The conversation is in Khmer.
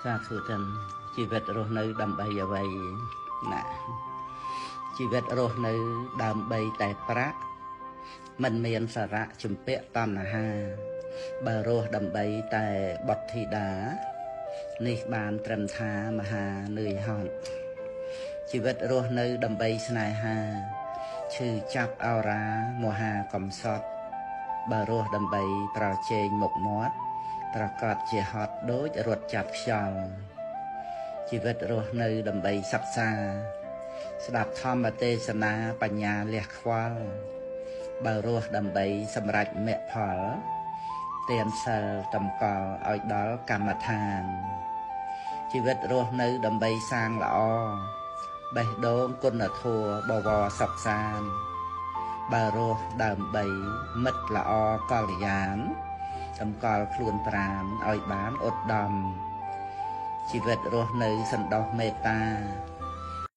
សាធុតិនជីវិតរស់នៅដើម្បីអ្វីណាជីវិតរស់នៅដើម្បីតែប្រាក់មិនមានសារៈជំពាក់តណ្ហាបើរស់ដើម្បីតែបុត្រធីតានេះបានត្រឹមថាមហានឿយហត់ជីវិតរស់នៅដើម្បីស្នេហាឈឺចាប់អរាមហាកំសត់បើរស់ដើម្បីប្រជែងមុខមាត់ប្រកាសជាហត់ដូចរត់ចាប់ខ្យល់ជីវិតរស់នៅដើម្បីសិក្សាស្ដាប់ធម្មទេសនាបញ្ញាលះខ្វល់បើរស់ដើម្បីសម្រេចមគ្គផលទានសិលតម្កល់ឲ្យដល់កម្មដ្ឋានជីវិតរស់នៅដើម្បីសាងល្អបេះដូងគុណធម៌បវរសុខសាន្តបើរស់ដើម្បីមិត្តល្អកល្យានតម្កល់ខ្លួនប្រាណឲ្យបានឧត្តមជីវិតរស់នៅសន្តោសមេត្តា